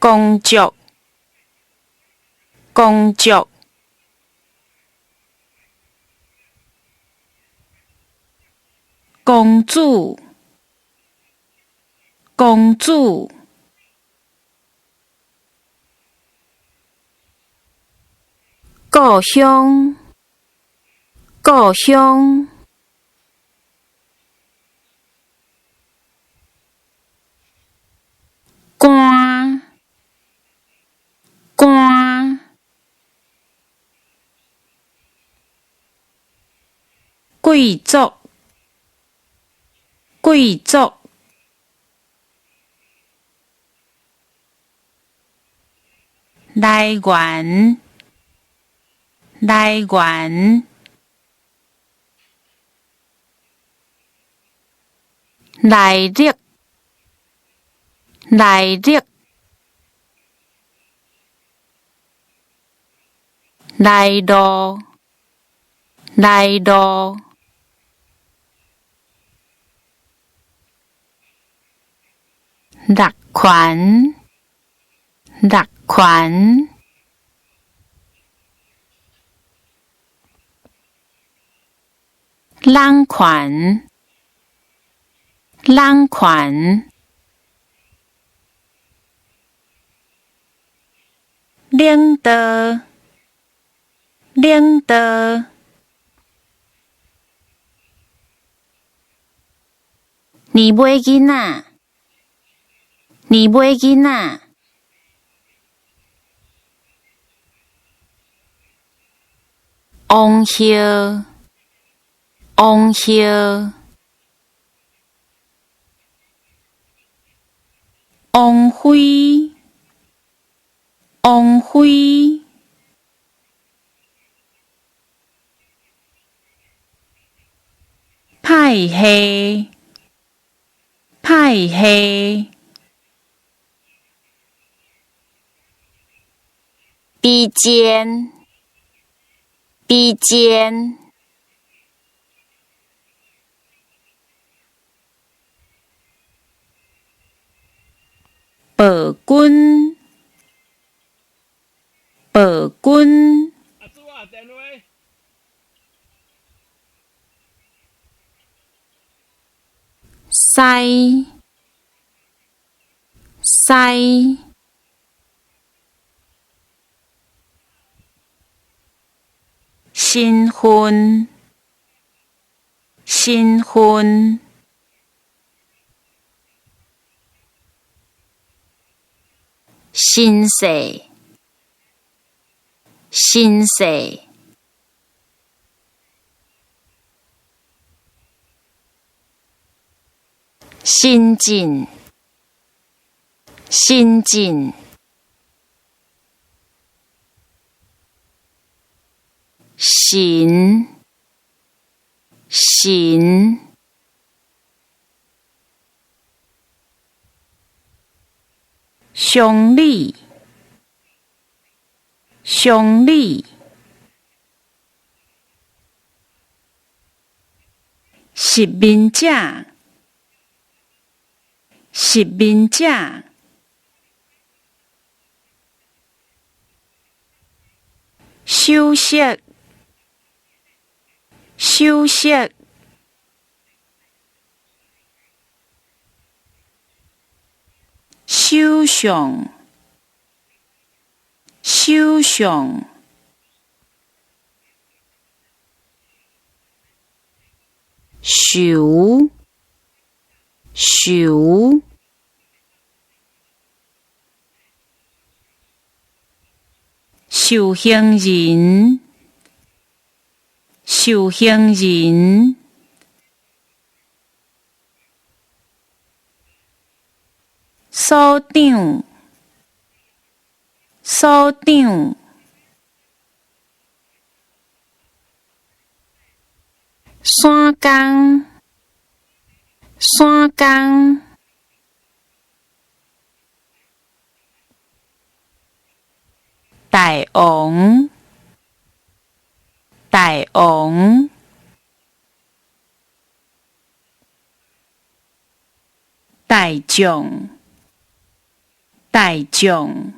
公爵，公爵。公主，公主。故鄉，故鄉。官，官。貴族，貴族。來源，來源。內力，內力。來路，來路。六權，六權。人權，人權。領導，領導。年尾囡仔，年尾囡仔。王后，王后。王妃，王妃。派系，派系。比肩，比肩。暴君，暴君。西，西。身份，身份。新世，新世。新進，新進。神，神。乡里，乡里。殖民者，殖民者。首席，首席。首相，首相。仇，仇。受刑人，受刑人。所長，所長。山岡，山岡。大王，大王。大將，大眾。